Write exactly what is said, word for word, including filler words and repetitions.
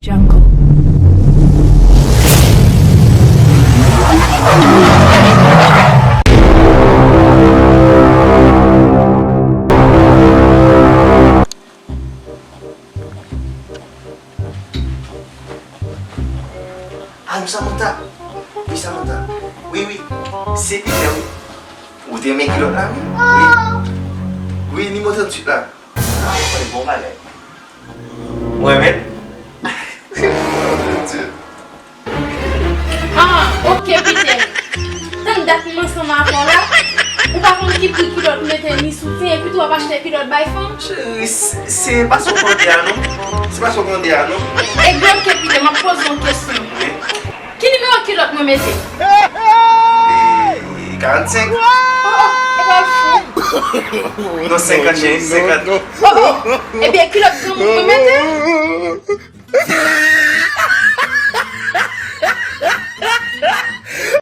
Jungle. Alo, Samantha. Wi, Samantha. Wi, wi. Se Peter, wi. Ou te renmen kilòt la, wi. Wi. Wi, nimewo tranntuit la. Ah, ou konnen bon bagay. Ou renmen? Mon Dieu. Ah, ok, Peter. Tann dat m ansanm avè w la, ou pa konn ki pri kilòt m mete ni soutyen, epi tou w ap achte kilòt bay fanm? Cheri, se, se pa sa w konnen a non. Se pa sa w konnen a non. Ebyen, ok, Peter, m ap poze w yon kesyon. Ki nimewo kilòt mwen mete? E, karannsenk. Oh, oh, e pa fou. Non, senkant, cheri, senkant. Oh, oh, ebyen, kilòt granmoun mwen mete?